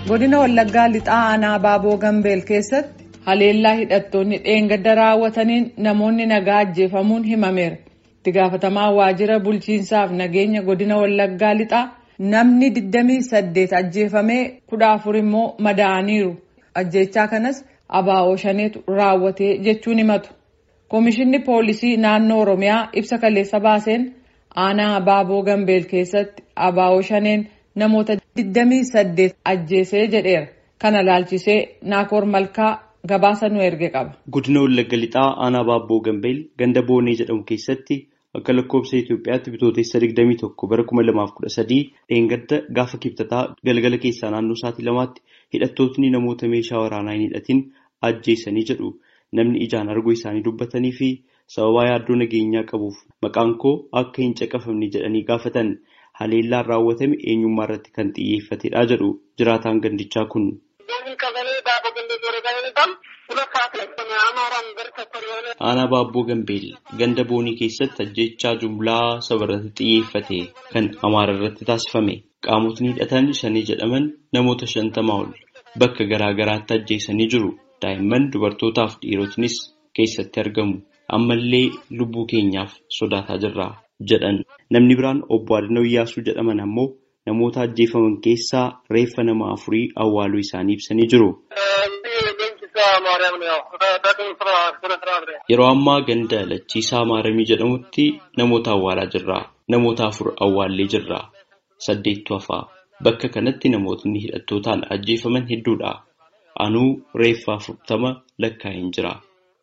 Godina Wallaggaa lixaa aanaa Baaboo Gambeel keessatti haleellaa hidhattoonni dheengadda raawwataniin namoonni nagaa ajjeefamuun himameera. Itti gaafatamaa waajjira bulchiinsaaf nageenya godina Wallaggaa lixaa namni 28 ajjeefamee 14 immoo madaa'aniiru. Ajjeechaa kanas ABO shaneetu raawwate jechuun himatu. Komishinni poolisii naannoo Oromiyaa ibsa kaleessa baaseen aanaa Baaboo Gambeel keessatti ABO shaneen namoota 28 ajjeesee jedheera. Kana laalchisee Naakoor Malkaa gabaasa nu erge qaba. Godina Wallagga Lixaa aanaa Baabboo Gambeel ganda Boonee jedhamu keessatti akka lakkoofsa Itoophiyaatti bitootessa 21 bara 2013 dheengadda gaafa kibxataa galgala keessaa naannoo sa'aatii 2tti hidhattootni namoota meeshaa waraanaa hin hidhatin ajjeesanii jedhu. Namni ijaan arguu isaanii dubbatanii fi sababaa yaaddoo nageenyaa qabuuf maqaan koo akka hin caqafamne jedhanii gaafatan haleellaan raawwatame eenyummaa irratti kan xiyyeeffatedha jedhu jiraataan gandichaa kun. Aanaa Baabboo Gambeel ganda Boonii keessatti ajjeechaa jumlaa saba irratti xiyyeeffate kan Amaara irratti taasifame qaamotni hidhatan shanii jedhaman namoota 50 ol bakka garaa garaatti ajjeesanii jiru. Daa'imman dubartootaaf dhiirotinis keessatti argamu. Ammallee lubbuu keenyaaf sodaataa jirra jedhan. Namni biraan obbo Adinoo Iyyaasuu jedhaman ammoo namoota ajjeefaman keessaa reeffa nama 4 awwaaluu isaanii ibsanii jiru. Yeroo ammaa ganda Lachiisaa Maaramii jedhamutti namoota awwaalaa jirra. Namoota 4 awwaallee jirra. 8 hafaa. Bakka kanatti namootni hidhattootaan ajjeefaman hedduudha. Anuu reeffa 40 lakkaa'een jira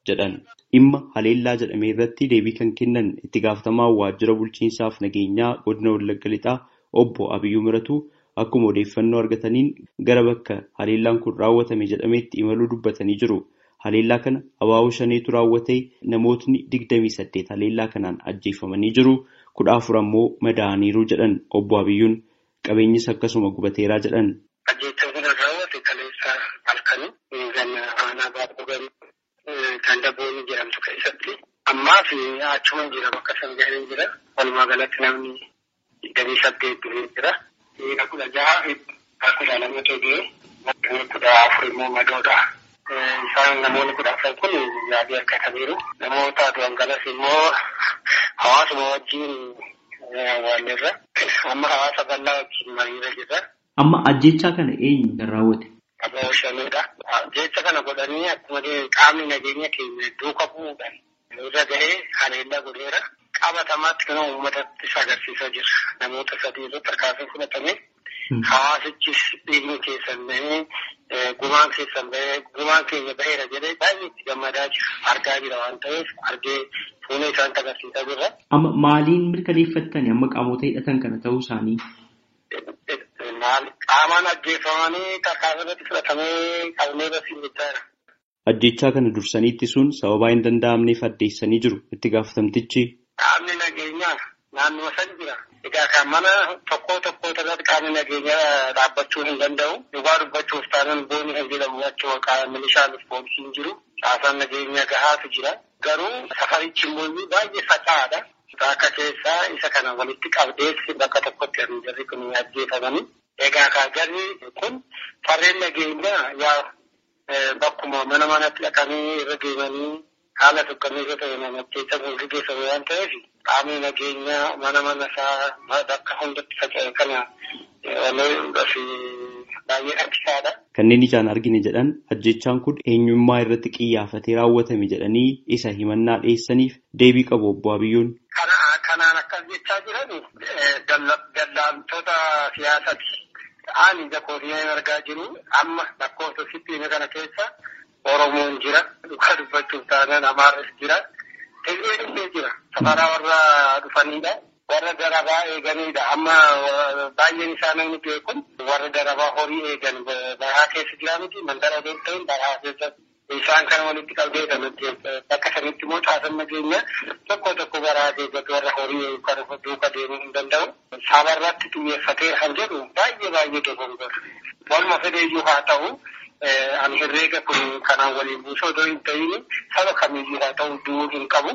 jedhan. Dhimma haleellaa jedhame irratti deebii kan kennan itti gaafatamaa waajjira bulchiinsaaf nageenyaa godina Wallagga Lixaa obbo Abiyyuu Miratuu akkuma odeeffannoo argataniin gara bakka haleellaan kun raawwatame jedhametti imaluu dubbatanii jiru. Haleellaa kana ABO shaneetu raawwate namootni 28 haleellaa kanaan ajjeefamanii jiru. 14 ammoo madaa'aniiru jedhan obbo Abiyyuun. Qabeenyis akkasuma gubateeraa jedhan. Ganda Boonii jedhamtu keessatti ammaa fi achuma jira bakka san gahee jira. Walumaa galatti namni 28 du'ee jira. Dhiira 16 fi 12 du'ee 14 immoo madoodha. Isaan namoonni 14 kun yaalii argataniiru. Namoota du'an kanas immoo hawaasuma wajjin awwaalleerra. Amma hawaasa bal'aa wajjin mariirra jirra. Amma ajjeechaa kana eenyu kan raawwate? ABO shaneedha. Jecha kana godhanii akkuma qaamni nageenya keenya duuka bu'uudhaan irra gahee haleellaa godheera. Qabatamaatti kan uummatatti agarsiisaa jira. Namoota 3 irratti tarkaanfii fudhatame. Hawaasichis dhiigni keessan bahee gumaan keessan bahee gumaan keenya baheera jedhee baay'ee itti gammadaa jira. Argaa jira waan ta'eef argee fuula isaanitti agarsiisaa jirra. Amma maaliin mirkaneeffattani amma qaamota hidhatan kana ta'uu isaanii? Qaamaan ajjeefamanii tarkaanfii irratti fudhatamee qabnee basiin jechaa. Ajjeechaa kana dursanii ittisuun sababaa hin danda'amneef addeessanii jiru itti gaafatamtichi. Qaamni nageenyaa naannoo san jira. Egaa kan mana tokko tokko irratti qaamni nageenyaa dhaabbachuu hin danda'u. Dhugaa dubbachuuf taanaan Boonii kan jedhamu achuma milishaanis poolisiin jiru. Caasaan nageenyaa gahaatu jira. Garuu safarichi immoo baay'ee faca'aadha. Akka keessaa isa kana walitti qabdeessi bakka tokkotti jarri kun ajjeefamanii. Egaa jarri kun farreen nageenyaa yaa bakkuma mana manatti dhaqanii irra deemanii haala sukkanneessa ta'e namatti gaggeeffamu waan ta'eef qaamni nageenyaa mana mana isaa bakka hundatti faca'e kana baay'ee rakkisaadha. Kanneen ijaan argine jedhan ajjeechaan kun eenyummaa irratti qiyyaafatee raawwatame jedhanii isa himannaa dhiyeessaniif deebii qabu obbo Abiyyuun. Kanaan akkas jechaa jiran daldaltoota siyaasaati. Ani ija kootiin argaa jiru amma lakkoofsa sittiina kana keessa Oromoon jira. Dhugaa dubbachuuf taanaan Amaarris jira. Tigreen illee jira. Safaraa warra dhufanidha. Warra darabaa eeganidha. Amma baay'een isaa namni beekun warra darabaa horii eegan bahaa keessa jira miti mandara osoo hin ta'in bahaa keessa isaan kana walitti qabdeedha. Bakka sanitti immoo caasaan nageenya tokko tokko baraa keessatti warra horii duuka deemuu hin danda'u. Saba irratti xiyyeeffatee kan jedhu baay'ee baay'ee dogongora. Waluma fedheeyyuu haa ta'u ani herreega kun kanaan waliin buusoo otoo hin ta'in saba kamiyyuu haa ta'u du'uu hin qabu.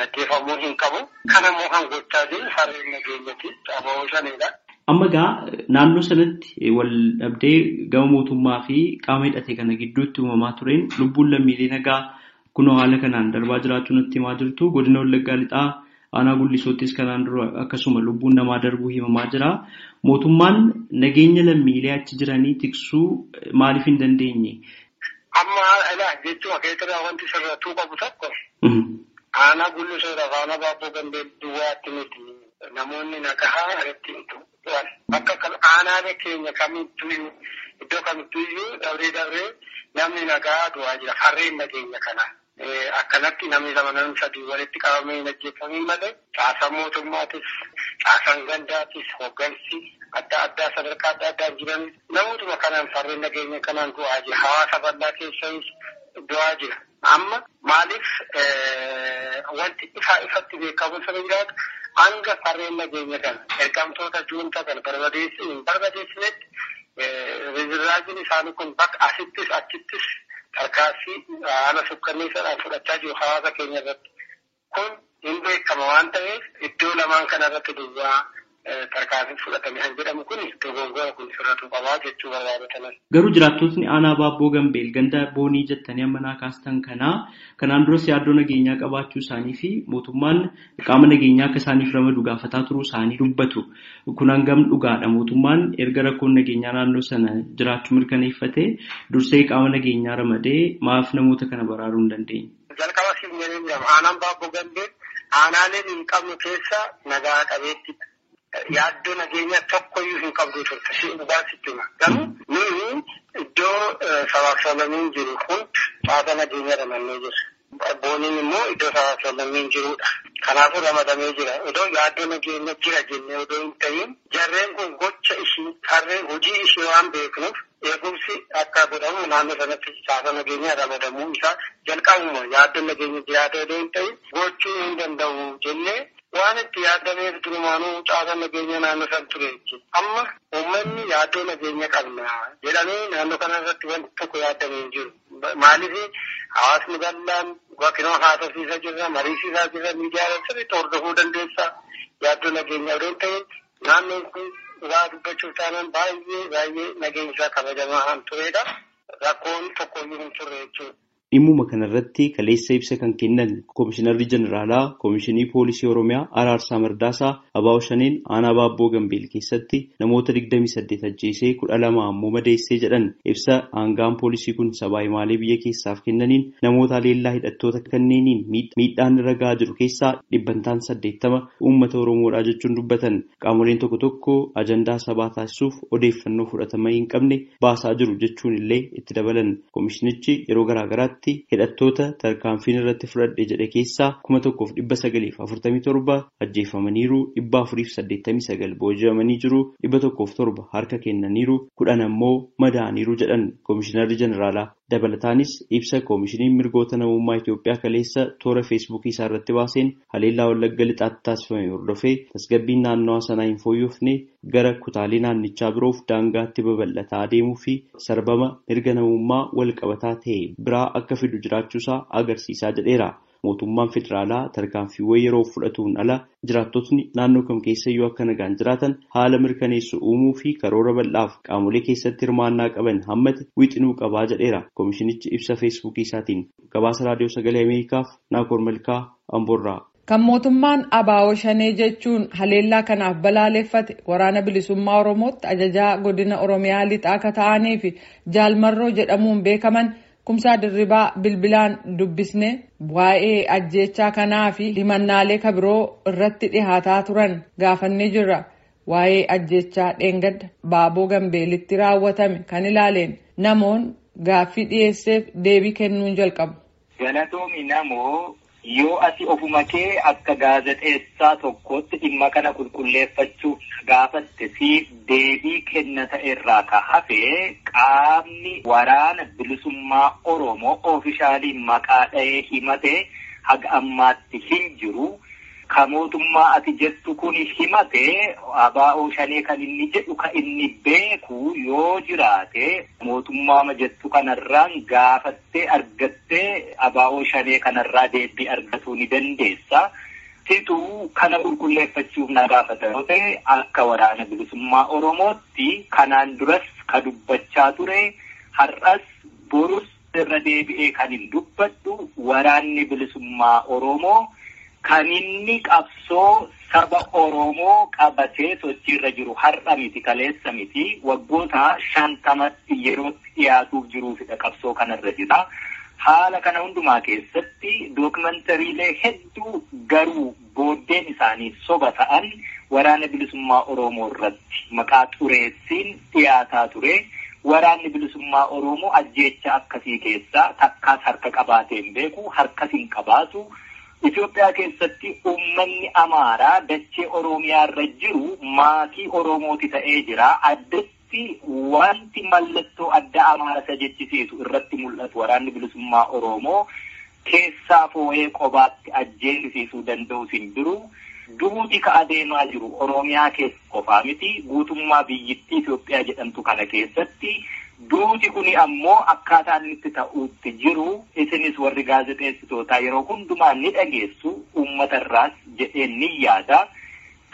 Ajjeefamuu hin qabu. Kana immoo kan gochaa jiru farreen nageenyati ABO Shaneedha. Amma gaa naannoo sanatti wal dhabdee gama mootummaa fi qaama hidhate kana gidduutti uumamaa tureen lubbuun lammiilee nagaa kunoo haala kanaan darbaa jiraachuu natti himaa jirtu. Godina Wallaggaa Lixaa aanaa Gullisoottis kanaan dura akkasuma lubbuun namaa darbuu himamaa jira. Mootummaan nageenya lammiilee achi jiranii tiksuu maaliif hin dandeenye? Amma ilaa jechuun keessatti wanti sirrattuu qabu tokko aanaa Gullisoodhaaf aanaa Baabboo Gambeel duwwaatti miti. Namoonni nagahaa irratti du'an. Bakka aanaalee keenya kamittuyyuu iddoo kamittuyyuu dabree dabree namni nagaa du'aa jira. Farreen nageenya kanaa. Akkanatti namni lama namni sadii walitti qabamee hin ajjeefamiin malee caasaan mootummaatis caasaan gandaatis hooggansi adda addaa sadarkaa adda addaan jiran namootuma kanaan farreen nageenya kanaan du'aa jira. Hawaasa bal'aa keessas du'aa jira. Amma maaliif wanti ifaa ifatti beekamu sana jiraatu hanga farreen nageenya kana ergamtoota juunta kana hin barbadeessinetti rizirraajiin isaanii kun bakka asittis achittis tarkaanfii haala sukkanneessaadhaan fudhachaa jiru hawaasa keenya irratti. Kun hin beekama waan ta'eef iddoo lamaan kana irratti duwwaa tarkaanfii fudhatame kan jedhamu kun dogongora kun sirratu qabaa jechuu barbaadatanan. Garuu jiraattotni aanaa Baabboo Gambeel ganda Boonii jettanii amma naa kaastan kanaa kanaan duras yaaddoo nageenyaa qabaachuu isaanii fi mootummaan qaama nageenyaa akka isaaniif ramadu gaafataa turuu isaanii dubbatu. Kun hangam dhugaadha? Mootummaan erga rakkoon nageenyaa naannoo sana jiraachuu mirkaneeffatee dursee qaama nageenyaa ramadee maaf namoota kana baraaruu hin dandeenye? Jalqaba siin jedhee jirama. Aanaan Baabboo Gambeel aanaaleen hin qabnu keessa nagaa qabeetti. Yaaddoo nageenya tokkoyyuu hin qabdu turte. Dhugaa sitti hima. Garuu nuyi iddoo sabaaf sablammiin jiru hundi caasa nageenya ramannee jirra. Booniin immoo iddoo sabaaf sablammiin jirudha. Kanaafuu ramadamee jira. Odoo yaaddoo nageenya jira jennee odoo hin ta'in jarreen kun gocha ishii farreen hojii ishee waan beeknuuf eegumsi akka godhamu naannoo sanatti caasa nageenya ramadamuu isaa jalqabuma yaaddoo nageenya jiraate odoo hin ta'in gochuu hin danda'u jennee waan itti yaadameef durumaanuu caasa nageenya naannoo san ture jechuudha. Amma uummanni yaaddoo nageenya qabna jedhamee naannoo kana irratti wanti tokko yaadamee hin jiru. Maaliif hawaasni bal'aan bakkinoo haasofsiisaa jirra, mariisisaa jirra, miidiyaalee sirriitti hordofuu dandeessa. Yaaddoo nageenya odoo hin ta'in naannoon kun dhugaa dubbachuuf taanaan baay'ee baay'ee nageenya isaa kabajamaa kan turedha. Rakkoon tokkoyyuu hin turre jechuudha. Dhimmuma kanarratti kaleessa ibsa kan kennan Komishinarri Jeneraalaa Komishinii Poolisii Oromiyaa Araarsaa Mardaasaa ABO Shaneen aanaa Baabboo Gambeel keessatti namoota 28 ajjeesee 12 ammoo madeessee jedhan ibsa aangaan poolisii kun sabaa himaalee biyya keessaaf kennaniin namoota leellaa hidhattoota kanneeniin miidhaan irra gahaa jiru keessaa dhibbantaan 80 uummata Oromoodha jechuun dubbatan. Qaamoleen tokko tokko ajandaa sabaa taasisuuf odeeffannoo fudhatama hin qabne baasaa jiru jechuun illee itti dabalan. Komishinichi yeroo garaagaraatti hidhattoota tarkaanfiin irratti fudhadhe jedhe keessaa 1947 ajjeefamaniiru, 489 booji'amanii jiru, 107 harka kennaniiru, 10 ammoo madaa'aniiru jedhan Komishinarri Jeneraalaa. Dabalataanis ibsa Komishiniin Mirgoota Namummaa Itoophiyaa kaleessa toora Feesbuukii isaa irratti baaseen haleellaa Wallagga Lixaatti taasifame hordofee tasgabbiin naannawaa sanaa hin fooyyofne gara kutaalee naannichaa biroof daangaatti babal'ataa adeemuu fi sarbama mirga namummaa wal qabataa ta'e biraa akka fidu jiraachuusaa agarsiisaa jedheera. Mootummaan federaalaa tarkaanfiiwwan yeroo fudhatuun ala jiraattotni naannoo kam keessayyuu akka nagaan jiraatan haala mirkaneessu uumuu fi karoora bal'aaf qaamolee keessatti hirmaannaa qaban hammate wixinuu qabaa jedheera. Komishinichi ibsa Feesbuukii isaatiin. Gabaasa Raadiyoo Sagalee Ameerikaaf Naakoor Malkaa Amboorraa. Kan mootummaan ABO Shanee jechuun haleellaa kanaaf balaaleffate waraana bilisummaa Oromootti ajajaa godina Oromiyaa lixaa akka ta'anii fi Jaalmarroo jedhamuun beekaman Kumsaa Dirribaa bilbilaan dubbisne waa'ee ajjeechaa kanaa fi himannaalee kabiroo irratti dhihaataa turan gaafannee jirra. Waa'ee ajjeechaa dheengadda Baaboo Gambeelitti raawwatame kan ilaaleen namoon gaaffii dhiyeesseef deebii kennuun jalqabu. Galatoomi namoo yoo ati ofuma kee akka gaazexeessaa tokkootti dhimma kana qulqulleeffachuuf gaafatte siif deebii kenna ta'e irraa ka hafe qaamni waraana bilisummaa Oromoo oofishaalii maqaa dha'ee himate haga ammaatti hin jiru. Ka mootummaa ati jettu kun himate ABO Shanee kan inni jedhu kan inni beeku yoo jiraate mootummaama jettu kanarraan gaafattee argattee ABO Shanee kanarraa deebii argatuu ni dandeessa. Situu kana qulqulleeffachuuf na gaafata yoo ta'e akka waraana bilisummaa Oromootti kanaan duras ka dubbachaa ture har'as borus irra deebi'ee kan hin dubbadhu waraanni bilisummaa Oromoo kan inni qabsoo saba Oromoo qabatee sochiirra jiru har'a miti kaleessa miti waggoota 50tti yerootti dhiyaatuuf jiruufidha qabsoo kanarra jira. Haala kana hundumaa keessatti dookumantariilee hedduu garuu booddeen isaanii soba ta'an waraana bilisummaa Oromoo irratti maqaa xureessiin dhiyaataa ture. Waraanni bilisummaa Oromoo ajjeecha akkasii keessaa takkaas harka qabaatee hin beeku, harkas hin qabaatu. Itoophiyaa keessatti uummanni Amaaraa dachee Oromiyaa irra jiru maatii Oromooti ta'ee jira. Addatti wanti mallattoo adda Amaara isa jechisiisu irratti mul'atu waraanni bilisummaa Oromoo keessaa foo'ee qobaatti ajjeesisuu danda'u hin jiru. Duuti ka adeemaa jiru Oromiyaa keessa qofaa miti guutummaa biyyittii Itoophiyaa jedhamtu kana keessatti duuti kuni ammoo akkaataa inni itti ta'uutti jiru isinis warri gaazexeessitootaa yeroo hundumaa ni dhageessu uummatarraas jedhee ni yaada.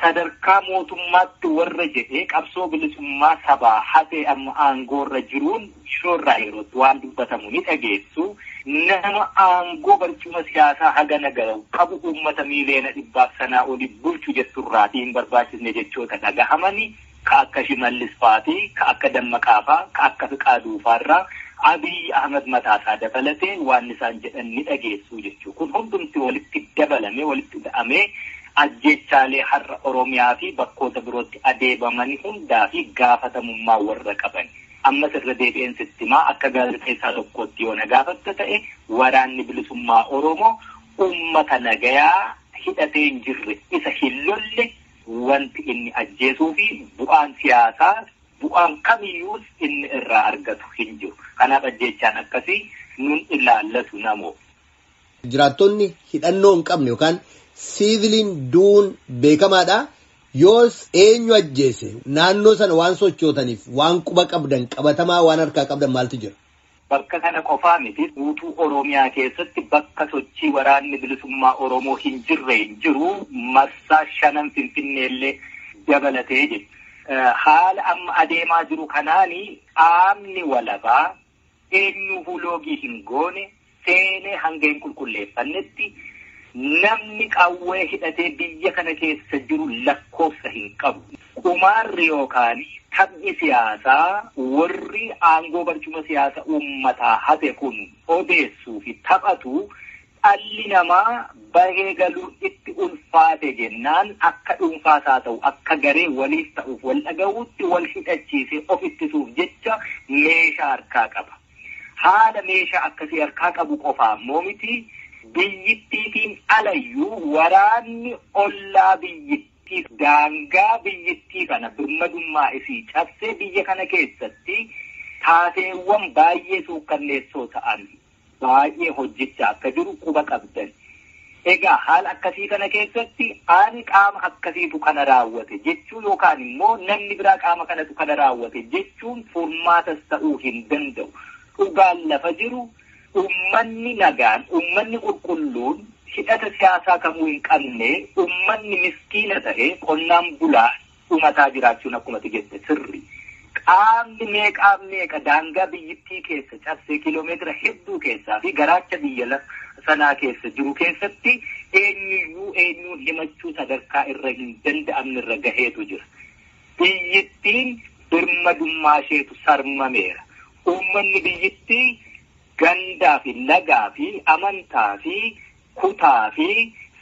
Sadarkaa mootummaatti warra jedhee qabsoo bilisummaa sabaa hatee amma aangoorra jiruun shoorraa yerootti waan dubbatamu ni dhageessu. Nama aangoo barcuma siyaasaa hagana gahu qabu uummata miiliyoona 100 sanaa oli bulchu jetturraatii hin barbaachisne jechoota dhagahamani ka akka Shimallis faatii, ka akka Dammaqaa faa, ka akka Fiqaaduu faarraa Abiy Ahmed mataasaa dabalatee waan isaan jedhan ni dhageessu jechuu. Kun hundumti walitti dabalamee walitti da'amee ajjeechaalee har'a Oromiyaa fi bakkoota birootti adeemaman hundaa fi gaafatamummaa warra qaban. Ammas irra deebi'een sittimaa akka gaazexeessaa tokkootti yoo na gaafatta ta'e waraanni bilisummaa Oromoo uummata nagayaa hidhatee hin jirre isa hin lolle wanti inni ajjeesuu fi bu'aan siyaasaa bu'aan kamiyyuus inni irraa argatu hin jiru. Kanaaf ajjeechaan akkasii nun ilaallatu namoo. Jiraattonni hidhannoo hin qabne yookaan siiviliin duun beekamaadha. Yoos eenyu ajjeese naannoo sana waan sochootaniif waan quba qabdan qabatamaa waan harkaa qabdan maaltu jira? Bakka kana qofaa miti guutuu Oromiyaa keessatti bakka sochii waraanni bilisummaa Oromoo hin jirre hin jiru marsaa 5 Finfinneellee dabalatee jiru. Haala amma adeemaa jiru kanaani qaamni walabaa eenyuufuu loogii hin goone seenee hanga hin qulqulleeffannetti namni qawwee hidhatee biyya kana keessa jiru lakkoofsa hin qabu. Qumaarri yookaan taphni siyaasaa warri aangoo barcuma siyaasaa uummataa hate kun odeessuu fi taphatu dhalli namaa bahee galuu itti ulfaate jennaan akka dhuunfaasaa ta'u akka garee waliif ta'uuf wal dhaga'uutti wal hidhachiisee of ittisuuf jecha meeshaa harkaa qaba. Haala meeshaa akkasii harkaa qabu qofaa immoo miti. Biyyittiitiin alayyuu waraanni ollaa biyyittii daangaa biyyittii kana birmadummaa isii cabsee biyya kana keessatti taateewwan baay'ee suukkanneessoo ta'an baay'ee hojjechaa akka jiru quba qabdan. Egaa haala akkasii kana keessatti ani qaama akkasiitu kana raawwate jechuu yookaan immoo namni biraa qaama kanatu kana raawwate jechuun furmaatas ta'uu hin danda'u. Dhugaan lafa jiru. Uummanni nagaan, uummanni qulqulluun hidhata siyaasaa kamuu hin qabne, uummanni miskiina ta'e qonnaan bulaa dhumataa jiraachuun akkuma jette sirri. Qaamni meeqaa meeqa daangaa biyyittii keessa cabsee kiiloomeetira hedduu keessaa fi garaacha biyya sanaa keessa jiru keessatti eenyuyyuu eenyuun himachuu sadarkaa irra hin danda'amne irra gaheetu jira. Biyyittiin birmadummaa isheetu sarmameera. Uummanni biyyittii gandaa fi lagaa fi amantaa fi kutaa fi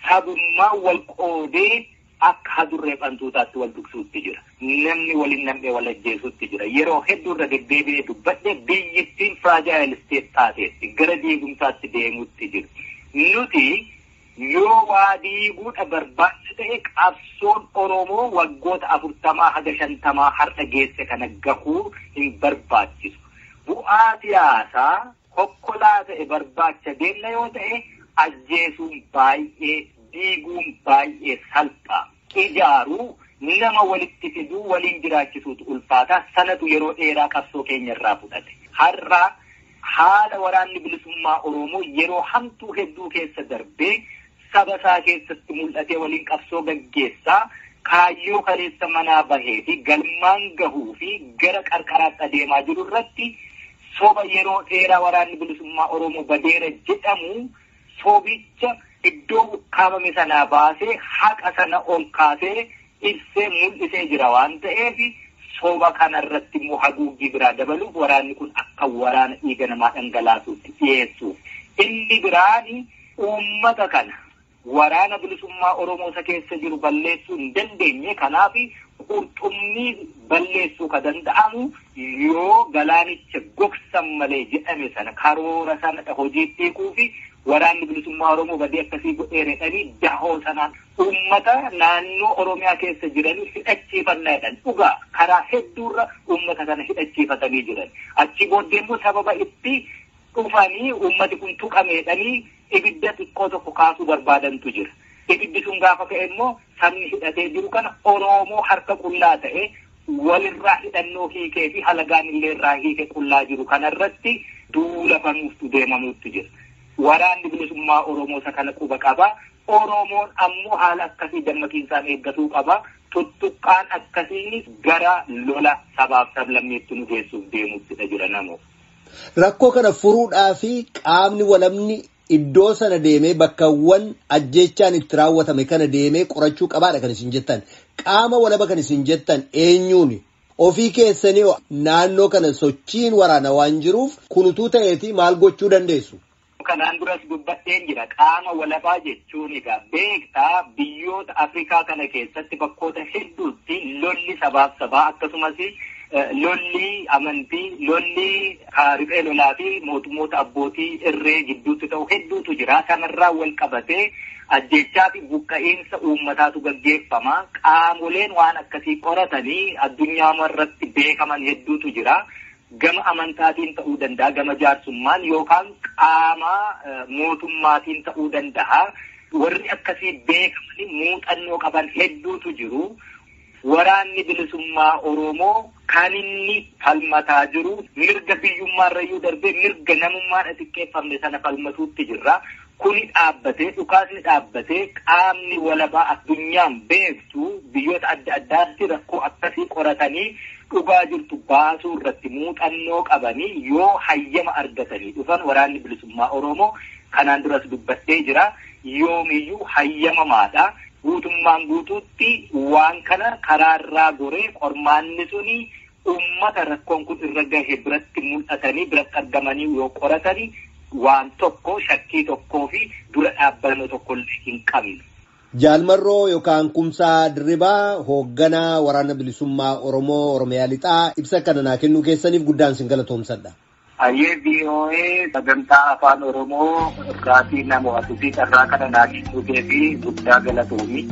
sabummaa wal qoodee akka hadurree fantuutaatti wal dhugsuutti jira. Namni waliin nam'ee wal ajjeesuutti jira. Yeroo hedduu irra deddeebi'ee dubbadhe biyyittiin fragile state taateetti gara diigumsaatti deemuutti jirti. Nuti yoo waa diiguudha barbaachisa ta'e qabsoon Oromoo waggoota 40 haga 50 har'a geesse kana gahuu hin barbaachisu. Bu'aa siyaasaa hokkolaa ta'e barbaacha deemna yoo ta'e ajjeesuun baay'ee diiguun baay'ee salphaa. Ijaaruu nama walitti fiduu waliin jiraachisuutu ulfaataa sanatu yeroo dheeraa qabsoo keenya irraa fudhate. Har'a haala waraanni bilisummaa Oromoo yeroo hamtuu hedduu keessa darbee saba isaa keessatti mul'atee waliin qabsoo gaggeessaa kaayyoo kaleessa manaa bahee fi galmaan gahuu fi gara qarqaraatti adeemaa jiru irratti soba yeroo dheeraa waraanni bilisummaa Oromoo badeera jedhamu sobicha iddoo ukkaamame sanaa baasee haqa sana ol kaasee ibsee mul'isee jira waan ta'eef soba kana irratti immoo haguuggii biraa dabaluuf waraanni kun akka waraana dhiiga namaa dhangalaasuutti dhiyeessuuf. Inni biraan uummata kana waraana bilisummaa Oromoo isa keessa jiru balleessuu hin dandeenye, kanaaf qurxummii balleessuu ka danda'amu yoo galaanicha gogsan malee jedhame sana karoora sana hojiitti hiikuu fi waraanni bilisummaa Oromoo badii akkasii godheera jedhanii dahoo sanaan uummata naannoo Oromiyaa keessa jiranii hidhachiifannaa jedhan. Dhugaa karaa hedduurra uummata kana hidhachiifatanii jiran. Achi booddee immoo sababa itti dhufanii uummati kun tuqameedhanii ibidda xiqqoo tokko kaasuu barbaadantu jira. Ibiddi sun gaafa ka'e immoo sabni hidhatee jiru kana Oromoo harka qullaa ta'e walirraa hidhannoo hiikee fi halagaan illee irraa hiike qullaa jiru kanarratti duula banuuftu deemamuutu jira. Waraanni bilisummaa Oromoo isa kana quba qaba. Oromoon ammoo haala akkasii dammaqiinsaan eeggatuu qaba. Tuttuqqaan akkasiinis gara lola sabaaf sablammeetti nu geessuuf deemuuttidha jira namoo. Rakkoo kana furuudhaa fi qaamni walabni iddoo sana deemee bakkawwan ajjeechaan itti raawwatame kana deemee qorachuu qabaadha kan isin jettan. Qaama walaba kan isin jettan eenyuuni? Ofii keessanii naannoo kana sochiin waraana waan jiruuf kunutuu ta'eeti maal gochuu dandeessu? Kanaan duras dubbadheen jira. Qaama walabaa jechuun egaa beektaa biyyoota Afrikaa kana keessatti bakkoota hedduutti lolli sabaaf sabaa akkasumas lolli amantii, lolli riphee lolaa fi mootummoota abbootii irree gidduutti ta'u hedduutu jira. Kanarraa wal qabatee ajjeechaa fi buqqa'iinsa uummataatu gaggeeffama. Qaamoleen waan akkasii qoratanii addunyaa irratti beekaman hedduutu jira. Gama amantaatiin ta'uu danda'a, gama jaarsummaan yookaan qaama mootummaatiin ta'uu danda'a. Warri akkasii beekamanii muuxannoo qaban hedduutu jiru. Waraanni bilisummaa Oromoo kan inni falmataa jiru mirga biyyummaarrayyuu darbee mirga namummaan xiqqeeffamne sana falmatuutti jirra. Kuni dhaabbatee, dhukaasni dhaabbatee qaamni walabaa addunyaan beektu biyyoota adda addaatti rakkoo akkasii qoratanii dhugaa jirtu baasuu irratti muuxannoo qabanii yoo hayyama argatanii dhufan waraanni bilisummaa Oromoo kanaan duras dubbadhee jira. Yoomiyyuu hayyamamaadha. Guutummaan guutuutti waan kana karaarraa goree qormaanni suni uummata rakkoon kun irra gahe biratti mul'atanii biratti argamanii yoo qoratanii waan tokko shakkii tokkoo fi dura dhaabbannoo tokko hin qabnu. Jaalmarroo yookaan Kumsaa Dirribaa hoogganaa waraana bilisummaa Oromoo Oromiyaa Lixaa ibsa kana naa kennuu keessaniif guddaan sin galatoomsadha. Ayyee VOA sagantaa afaan Oromoo irraatii nama fi carraa kana naa kennuu keefi guddaa galatoomi.